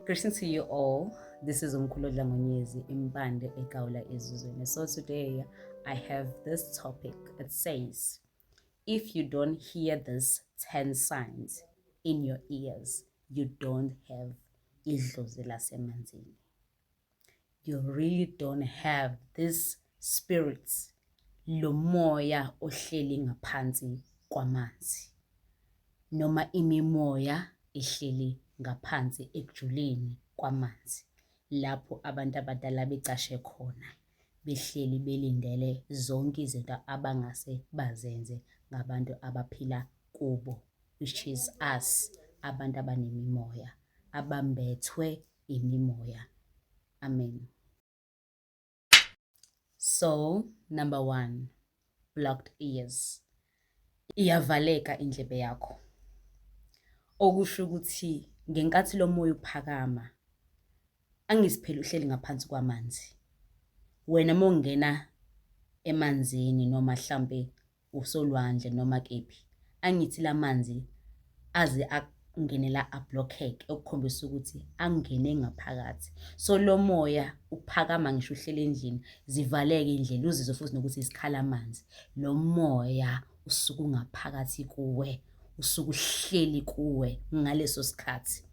Greetings to you all. This is Umkhulu Dlamonyezi Impande Egawula Ezizweni. So today I have this topic. It says, if you don't hear this 10 signs in your ears, you don't have idlozi lasemanzini. You really don't have this spirits, lo moya ohleli ngaphansi kwamanzi noma imimoya ehleli ngaphansi ekujuleni kwamanzi, lapho abantu abadala becashe khona, behleli belindele zonke izinto abangase bazenze ngabantu abaphila kubo, which is us, abantu abanemimoya, abambethwe imimoya. Amen. So number one, blocked ears. Iyavaleka indlebe yakho, okusho ukuthi ngenkathi lo moya uphakama, angisiphela uhleli ngaphansi kwamanzi, wena uma ungena emanzini noma hlampe usolwandle noma kephi, angithi lamanzi aze angenela ablockeke, okukhombisa ukuthi angene ngaphakathi. So lo moya uphakama ngisho uhleli endlini, zivaleke indlela, uzizwe futhi nokuthi isikhala amanzi. Lo moya usuke ungaphakathi kuwe, usuke uhleli kuwe ngaleso sikhathi,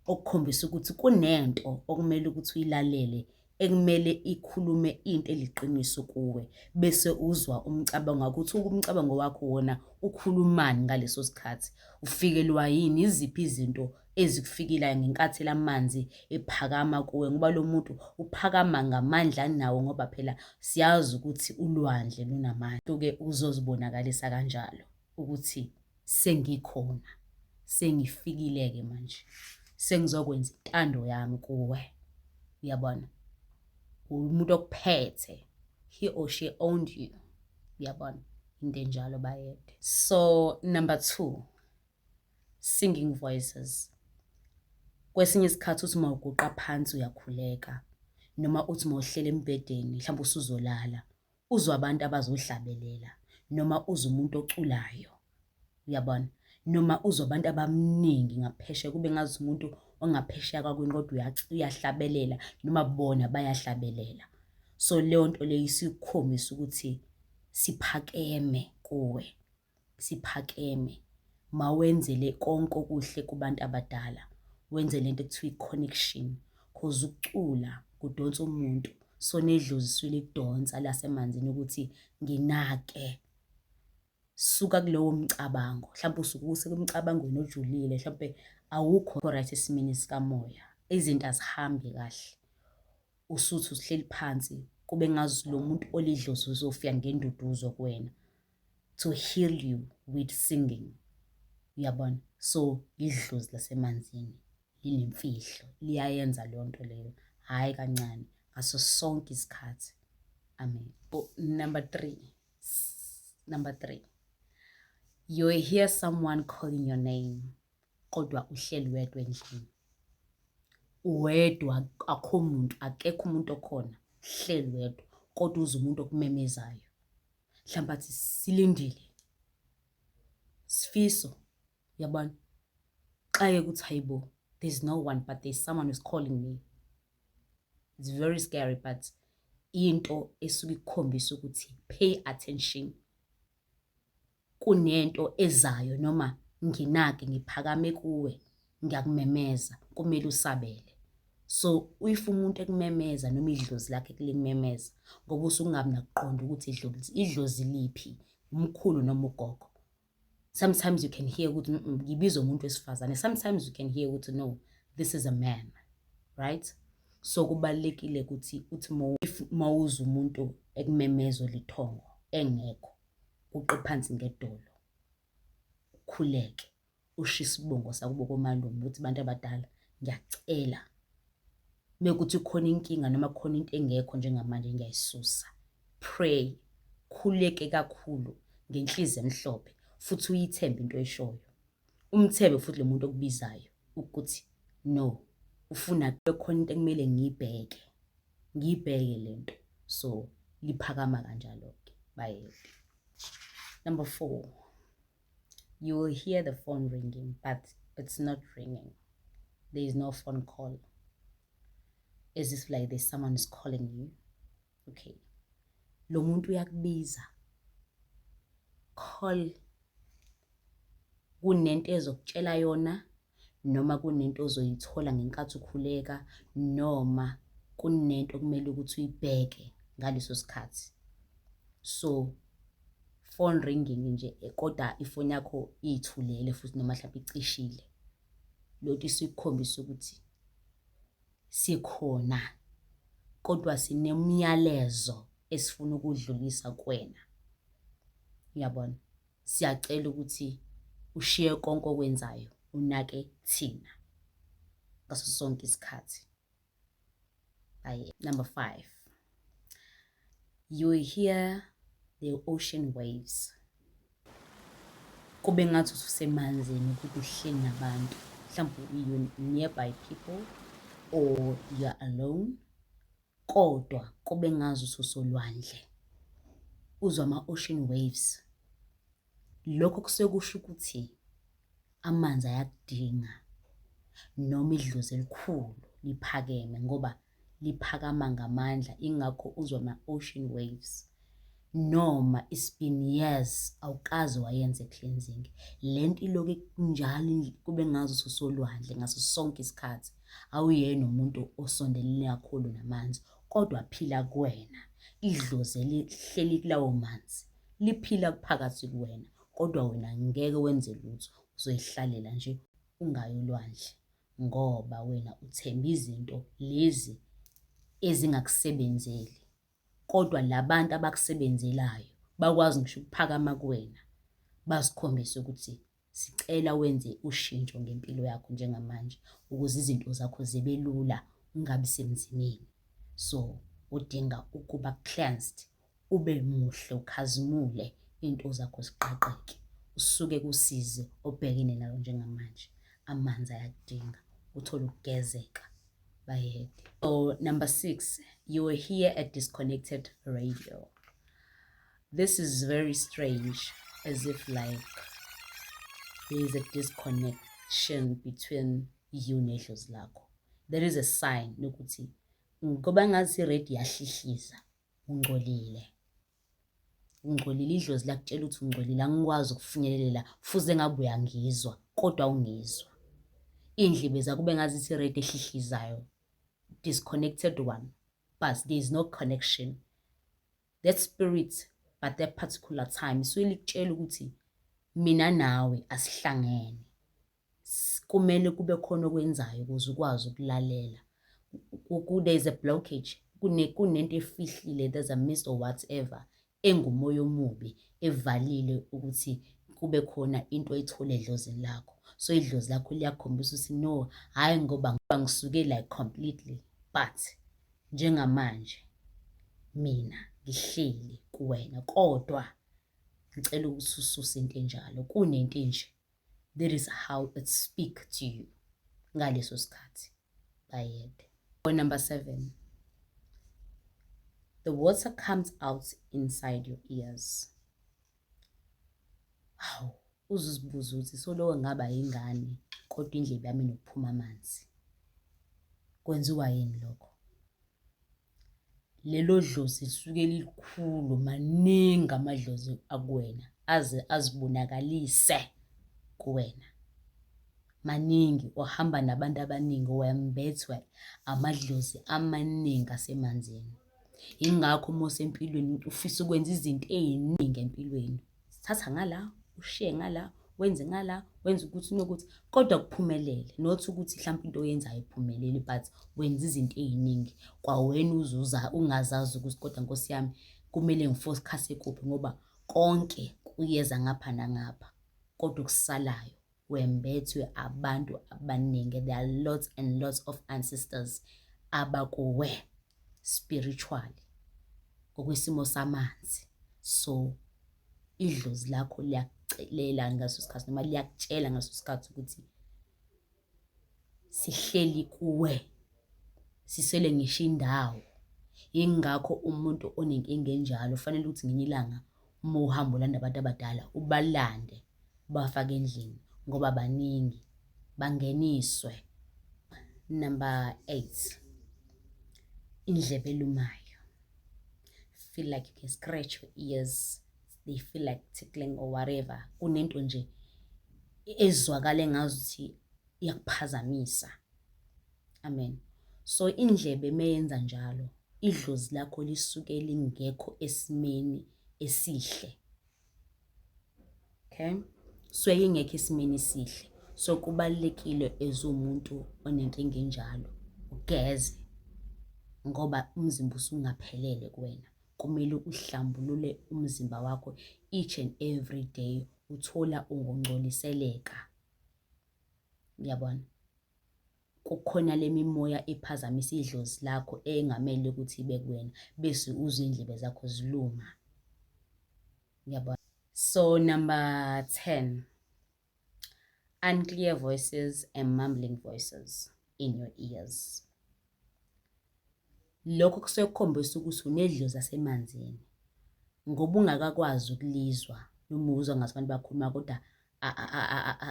okukhombisa ukuthi kunento okumele ukuthi uyilalele, ekumele ikhulume into eliqiniso kuwe, bese uzwa umcabango wakho ukuthi umcabango wakho wona ukhulumani ngaleso sikhathi, ufikelwa yini, iziphi izinto ezikufikelayo ngenkathi lamanzi ephakama kuwe, ngoba lo muntu uphakama ngamandla anawo, ngoba phela siyazi ukuthi ulwandle lunamandla. Ke uzozibonakalisa kanjalo ukuthi sengikhona, sengifikile-ke manje, sengizokwenza intando yami kuwe. Uyabona, umuntu okuphethe, he or she owned you. Uyabona, into enjalo, bayede. So number two, singing voices. Kwesinye isikhathi uthi uma uguqa phansi uyakhuleka, noma uthi uma uhleli embhedeni, mhlawumbe usuzolala, uzwe abantu abazohlabelela, noma uzwe umuntu oculayo, uyabona, noma uzwe abantu abaningi ngaphesheya, kube ngazuthi umuntu ongaphesheya kwakwenu kodwa uyahlabelela noma bona bayahlabelela. So leyo nto leyo isikukhombisa ukuthi siphakeme kuwe, siphakeme. Mawenzele konke okuhle kubantu abadala, wenze lento ekuthiwa i-connection, 'cause ukucula kudonsa umuntu. So nedlozi lisuke likudonsa lasemanzini ukuthi nginake, suka kulowo mcabango. Mhlawumbe usuke usemcabangweni ojulile, mhlawumbe awukho right esimeni sikamoya, izinto azihambi kahle. Usuthi uhleli phansi, kube ngazuthi lo muntu olidlozi uzofika ngenduduzo kuwena to heal you with singing. Uyabona? So idlozi lasemanzini linemfihlo, liyayenza leyo nto leyo, hhayi kancane, ngaso sonke isikhathi. Amen. Number three, number three, you hear someone calling your name, kodwa uhleli wedwa endlini, uwedwa, akho muntu, akekho umuntu okhona, uhleli wedwa, kodwa uzwe umuntu okumemezayo, mhlawumbe athi, "Silindile, Sifiso." Uyabona, xake ukuthi hayibo, there's no one, but there's someone who's calling me. It's very scary, but into esuke ikukhombisa ukuthi pay attention, kunento ezayo, noma nginake, ngiphakame kuwe, ngiyakumemeza, kumele usabele. So if umuntu ekumemeza noma idlozi lakhe likumemeza, ngoba usuke ungabi nakuqonda ukuthi idlozi liphi, umkhulu noma ugogo. Sometimes you can hear ukuthi ngibizwa umuntu wesifazane, sometimes you can hear ukuthi no, this is a man, right? So kubalulekile ukuthi uthi if mawuzwa umuntu ekumemeza olithongo engekho, uqe phansi ngedolo, ukhuleke, usho isibongo sakubo komalume ukuthi, "Bantu abadala, ngiyacela, mekuthi khona inkinga noma khona into engekho njengamanje, ngiyayisusa." Pray, khuleke kakhulu ngenhliziyo emhlophe, futhi uyithembe into oyishoyo, umthembe futhi lo muntu okubizayo ukuthi no, ufuna khona into ekumele ngiyibheke, ngiyibheke lento. So liphakama kanjalo-ke, bayede. Number four, you will hear the phone ringing, but it's not ringing. There is no phone call, as if like there's someone is calling you. Okay, lo muntu uyakubiza, call, kunento ezokutshela yona noma kunento ozoyithola ngenkathi ukhuleka noma kunento okumele ukuthi uyibheke ngaleso sikhathi. So phone ringing nje, kodwa ifoni yakho iy'thulele futhi noma hlampe icishile. Lento isikukhombisa ukuthi sikhona kodwa sinemiyalezo esifuna ukudlulisa kuwena. Uyabona? Siyacela ukuthi ushiye konke okwenzayo, unake thina ngaso sonke isikhathi. Aye. Number 5, you hear the ocean waves. Kube ngathi usemanzini, ukuthi uhleli nabantu, mhlawumbe you nearby people or you are alone, kodwa kube ngazi ususolwandle, uzwa ama-ocean waves. Lokho kusuke kusho ukuthi amanzi ayakudinga noma idlozi elikhulu liphakeme, ngoba liphakama ngamandla, ingakho uzwa ama-ocean waves. Noma it's been years awukaze wayenza i-cleansing, lento ilokhu kunjalo, kube ngazi ususolwandle ngaso sonke isikhathi. Awuyena umuntu osondelene kakhulu namanzi, kodwa aphila kuwena. Idlozi elihleli kulawo manzi liphila phakathi kuwena, kodwa wena ngeke wenze lutho, uzoyihlalela nje ungayi olwandle ngoba wena uthemba izinto lezi ezingakusebenzeli. Kodwa labantu abakusebenzelayo bakwazi ngisho ukuphakama kuwena, basikhombise ukuthi sicela wenze ushintsho ngempilo yakho njengamanje ukuze izinto zakho zibe lula, ungabi semzimeni. So udinga ukuba cleansed, ube muhle, ukhazimule, iy'nto zakho ziqaqeke, usuke kusizi obhekene nalo njengamanje. Amanzi ayakudinga, uthole ukugezeka, bayede. So number 6, you will hear a disconnected radio. This is very strange, as if like there is a disconnection between you nedlozi lakho. There is a sign nokuthi ngoba ngathi i-radio yahlihliza, ungcolile. Ungcolile, idlozi lakutshela ukuthi ungcolile, angikwazi ukufinyelela, fuze ngabe uyangizwa, kodwa awungizwa. Iy'ndlebe zakho kube ngathi i-radio ehlihlizayo, disconnected one, but there is no connection. That spirit, but that particular time, isuke likutshela ukuthi mina nawe asihlangene. Kumele kube khona okwenzayo ukuze ukwazi ukulalela. There is a blockage, kunento efihlile, there's a mist or whatever engumoya omubi evalile ukuthi kube khona into oyithola edlozini lakho. So idlozi lakho liyakukhombisa ukuthi no, hhayi ngoba ngisuke like completely, but njengamanje mina ngihleli kuwena, kodwa ngicela ukuthi ususe into enjalo, kunento enje. That is how it speak to you ngaleso sikhathi. Bayede. Number 7, the water comes out inside your ears. Hawu, uzuzibuza ukuthi soloko ngaba yingane kodwa indlebe yami inokuphuma amanzi. Kwenziwa yini lokho? Lelo dlozi lisuke lilikhulu, maningi amadlozi akuwena aze azibonakalise kuwena. Maningi, uhamba nabantu abaningi, wembethwe amadlozi amaningi asemanzini. Yingakho uma usempilweni ufisa ukwenza izinto ey'ningi empilweni. Thatha ngala, ushiye ngala, wenze ngala, wenze ukuthi nokuthi, kodwa kuphumelele. Not ukuthi hlampe into oyenzayo iphumelele, but wenza izinto ey'ningi. Kwawena uzuza ungazazi ukuthi kodwa Nkosi yami kumele ngifokhase kuphi, ngoba konke kuyeza ngapha nangapha. Kodwa okusalayo wembethwe abantu abaningi. There are lots and lots of ancestors abakuwe spiritually ngokwesimo samanzi. So idlozi lakho liyakucelela ngaso sikhathi noma liyakutshela ngaso sikhathi ukuthi sihleli kuwe, sisele ngisho indawo. Yingakho umuntu onenkinga enjalo fanele ukuthi ngelinye ilanga uma uhamba ulanda abantu abadala ubalande, ubafake endlini, ngoba baningi, bangeniswe. Number 8, indlebe elumayo. Feel like you can scratch your ears, they feel like tickling or whatever. Kunento nje ezwakala engazuthi iyakuphazamisa. Amen. So indlebe meyenza njalo, idlozi lakho lisuke lingekho esimeni esihle. Okay? Suke ingekho esimeni esihle. So kubalulekile as umuntu onenkinga enjalo ugeze ngoba umzimba usungaphelele kuwena. Kumele uhlambulule umzimba wakho each and every day, uthola ungongcoliseleka. Uyabona? Kukhona le mimoya ephazamisa idlozi lakho engamele ukuthi ibe kuwena, bese uzwe iy'ndlebe zakho ziluma. Uyabona? So number 10, unclear voices and mumbling voices in your ears. Lokho kusuke kukhombisa ukuthi unedlozi lasemanzini ngoba ungakakwazi ukulizwa noma uzwa ngathi abantu bakhuluma kodwa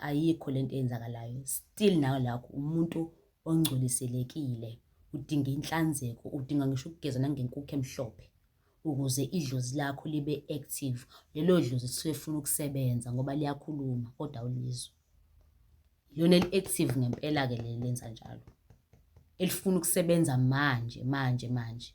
ayikho lento eyenzakalayo. Still nawe lakho umuntu ongcoliselekile, udinga inhlanzeko, udinga ngisho ukugeza nangenkukhu emhlophe ukuze idlozi lakho libe active. Lelo dlozi lisuke lifuna ukusebenza ngoba liyakhuluma kodwa awulizwa. Ilona eli-active ngempela-ke leli lenza njalo, elifuna ukusebenza manje manje manje.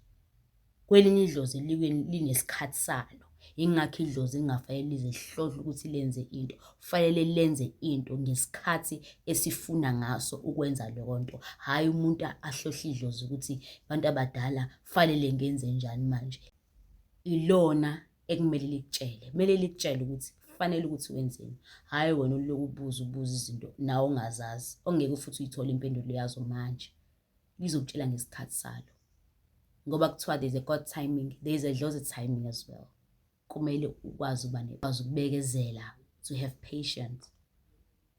Kwelinye idlozi linesikhathi salo, yingakho idlozi lingafanele lize lihlohle ukuthi lenze into, kufanele lenze into ngesikhathi esifuna ngaso ukwenza leyo nto. Hhayi umuntu ahlohle idlozi ukuthi bantu abadala kufanele ngenze njani manje. Ilona ekumele likutshele, kumele likutshele ukuthi kufanele ukuthi wenzeni. Hhayi wena ulokhu ubuza ubuza izinto nawe ongazazi, ongeke futhi uyithole impendulo yazo manje. Lizokutshela ngesikhathi salo. Ngoba kuthiwa there's a God timing, there is a dlozi timing as well. Kumele ukwazi ukuba ukwazi ukubekezela, to have patience.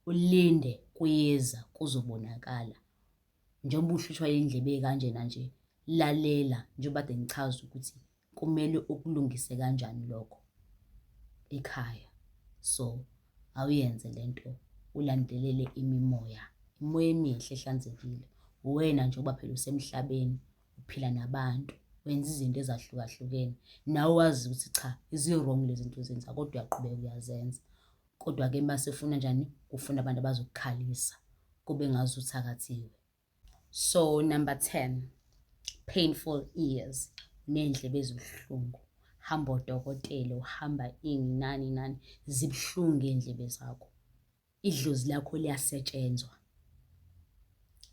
Ulinde kuyeza kuzobonakala. Njengoba uhlushwa yindlebe kanjena nje, lalela njengoba kade ngichaza ukuthi kumele ukulungise kanjani lokho ekhaya. So awuyenze lento, ulandelele imimoya, imimoya emihle ehlanzekile. Uwena njengoba phela usemhlabeni, uphila nabantu, wenza izinto ezahlukahlukene. Nawe wazi ukuthi cha, zi-wrong lezi zinto ozenzayo kodwa uyaqhubeka uyazenza. Kodwa-ke mase ufuna njani? Ufuna abantu abazokukhalisa kube ngazuthi uthakathiwe. So number 10, painful ears, ney'ndlebe ezibuhlungu. Hamba odokotela, uhamba ini nani nani, zibuhlungu iy'ndlebe zakho. Idlozi lakho liyasetshenzwa,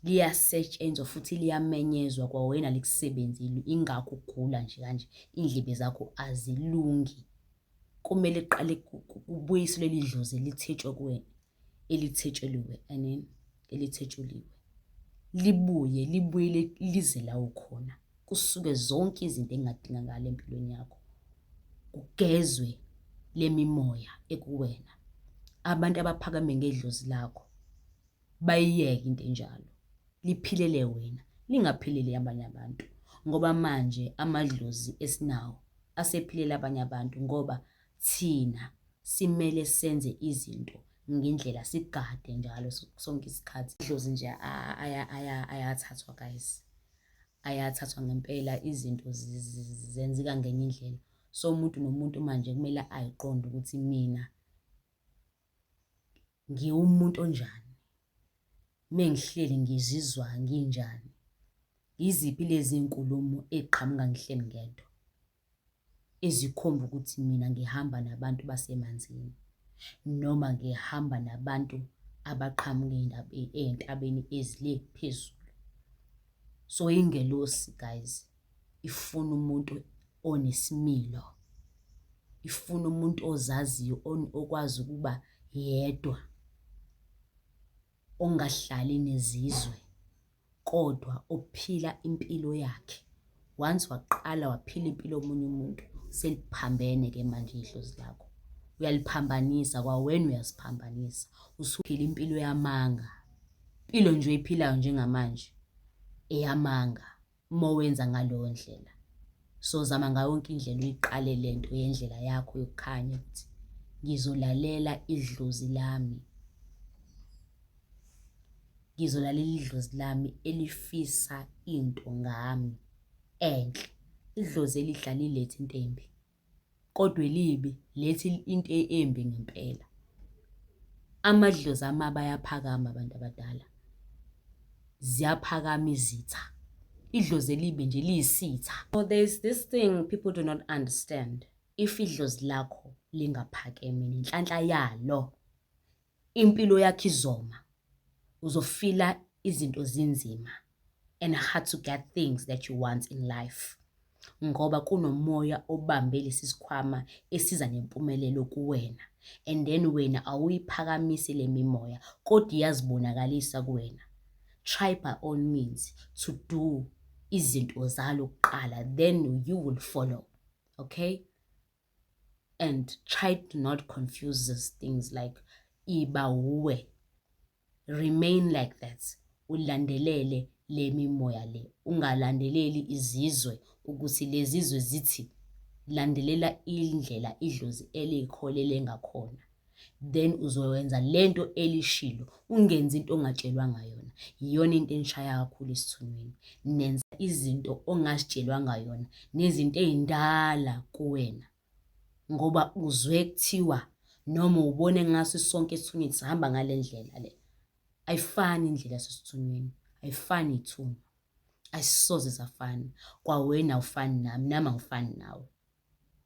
liyasetshenzwa futhi liyamenyezwa kwawena alikusebenzeli, ingakho ugula nje kanje, iy'ndlebe zakho azilungi. Kumele kuqale kubuyiswe leli dlozi elithetshwe kuwena, elithetshuliwe, I mean elithetshuliwe. Libuye, libuyele lize la ukhona. Kusuke zonke izinto ey'ngadingakali empilweni yakho. Kugezwe le mimoya ekuwena. Abantu abaphakame ngedlozi lakho bayiyeke into enjalo. Liphilele wena, lingaphileli abanye abantu. Ngoba manje amadlozi esinawo asephilela abanye abantu ngoba thina simele senze izinto ngendlela, sigade njalo sonke isikhathi. Idlozi nje ayathathwa guys, ayathathwa ngempela, izinto zenzeka ngenye indlela. So umuntu nomuntu manje kumele ayiqonde ukuthi mina ngiwumuntu onjani, mengihleli ngizizwa nginjani, yiziphi lezi nkulumo ey'qhamuka ngihleli ngedwa ezikhomba ukuthi mina ngihamba nabantu basemanzini noma ngihamba nabantu abaqhamuka ey'ntabeni ezile phezulu. So ingelosi guys ifuna umuntu onesimilo, ifuna umuntu ozaziyo, okwazi ukuba yedwa, ongahlali nezizwe kodwa ophila impilo yakhe. Once waqala waphila impilo yomunye umuntu, seliphambene-ke manje idlozi lakho. Uyaliphambanisa, kwawena uyaziphambanisa. Usuphila impilo yamanga. Impilo nje oyiphilayo njengamanje eyamanga uma wenza ngaleyo ndlela. So zama ngayo yonke indlela uyiqale lento yendlela yakho yokukhanya ukuthi ngizolalela idlozi lami. Ngizolalela idlozi lami elifisa into ngami enhle. Idlozi elihle alilethi into embi, kodwa elibi liletha into embi ngempela. Amadlozi amabi ayaphakama bantu abadala, ziyaphakama izitha. Idlozi elibi nje liyisitha. So there's this thing people do not understand. If idlozi lakho lingaphakeme nenhlanhla yalo, impilo yakho izoma. Uzofila izinto zinzima and hard to get things that you want in life. Ngoba kunomoya obambe lesi sikhwama esiza nempumelelo kuwena. And then wena awuyiphakamisi le mimoya kodwa iyazibonakalisa kuwena. Try by all means to do izinto zalo kuqala, then you will follow. Okay? And try to not confuse these things, like iba wuwe. Remain like that. Ulandelele le mimoya le. Ungalandeleli izizwe ukuthi lezizwe zithi, landelela indlela idlozi elikholele ngakhona. Then uzowenza lento elishilo, ungenzi into ongatshelwanga yona. Iyona into enishaya kakhulu esithunyweni. Nenza izinto ongazitshelwanga yona nezinto ey'ndala kuwena. Ngoba uzwe kuthiwa noma ubone ngaso sonke esithunyweni sihamba ngale ndlela le. Ayifani indlela yasesithunyweni, ayifani iy'thunywa, ayisoze zafana. Kwawena awufani nami, nami angifani nawe.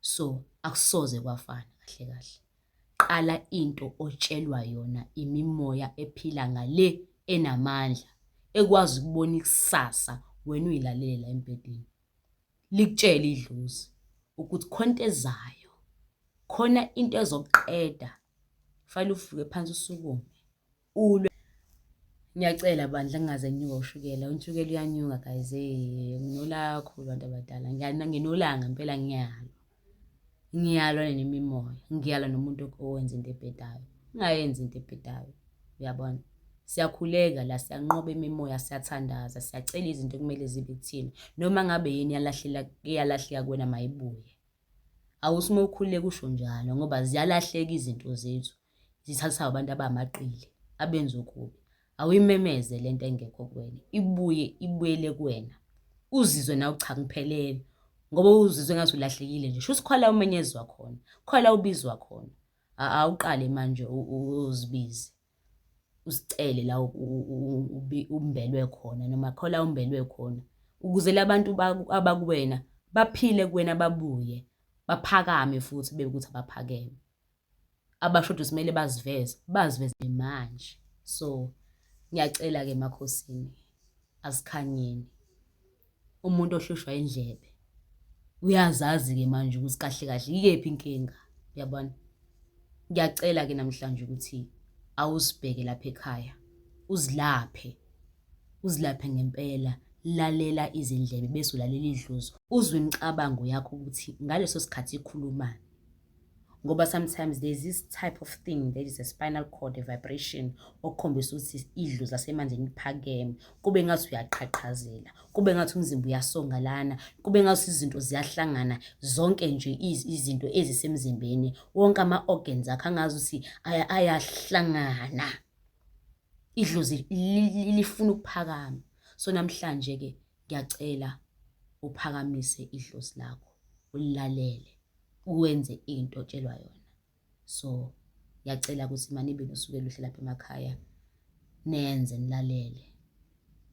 So akusoze kwafana kahle kahle. Qala into otshelwa yona imimoya ephila ngale enamandla, ekwazi ukubona ikusasa wena uyilalele la embhedeni. Likutshele idlozi ukuthi khona into ezayo, khona into ezokuqeda. Kufanele uvuke phansi usukume ulwe. Ngiyacela bandla ngingaze nginyuke ushukela. Ushukela uyanyuka guys, hey, nginolaka kakhulu bantu abadala. Nginolaka ngempela, ngiyalwa. Ngiyalwa nemimoya, ngiyalwa nomuntu owenza into ebhedayo. Ungayenzi into ebhedayo, uyabona? Siyakhuleka la, siyanqoba imimoya, siyathandaza, siyacela izinto ekumele zibe kuthina. Noma ngabe yini eyalahleka kuwena mayibuye. Awuthi uma ukhululeka usho njalo ngoba ziyalahleka izinto zethu, zithathwa abantu abamaqili, abenza okubi. Awuyimemeze lento engekho kuwena, ibuye ibuyele kuwena. Uzizwe nawe cha ngiphelele, ngoba uzizwe ngathi ulahlekile nje. Shuthi khona la umenyezwa khona, khona la ubizwa khona. Awuqale manje uzibize, usicele la umbelwe khona noma khona la umbelwe khona. Ukuze la bantu abakuwena baphile kuwena, babuye, baphakame futhi bekuthi abaphakeme. Abashoda kumele baziveze, baziveze manje. So ngiyacela-ke emakhosini, asikhanyeni. Umuntu ohlushwa indlebe uyazazi-ke manje ukuthi kahle kahle ikephi inkinga, uyabona? Ngiyacela-ke namhlanje ukuthi awuzibheke lapha ekhaya, uzilaphe, uzilaphe ngempela. Lalela izindlebe bese ulalela idlozi, uzwe imicabango yakho ukuthi ngaleso sikhathi ikhulumani. Ngoba sometimes there's this type of thing that is a spinal cord, a vibration, okukhombisa ukuthi idlozi lasemanzini liphakeme, kube ngathi uyaqhaqhazela, kube ngathi umzimba uyasonga lana, kube ngathi izinto ziyahlangana zonke nje, izinto ezisemzimbeni, wonke ama-organs akho angazi ukuthi ayahlangana. Idlozi lifuna ukuphakama. So namhlanje-ke ngiyacela uphakamise idlozi lakho, ulilalele, uwenze into otshelwa yona. So ngiyacela ukuthi manibe nosuku oluhle lapha emakhaya, nenze nilalele.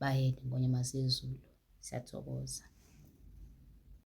Bayede Ngonyama sezulu, siyathokoza.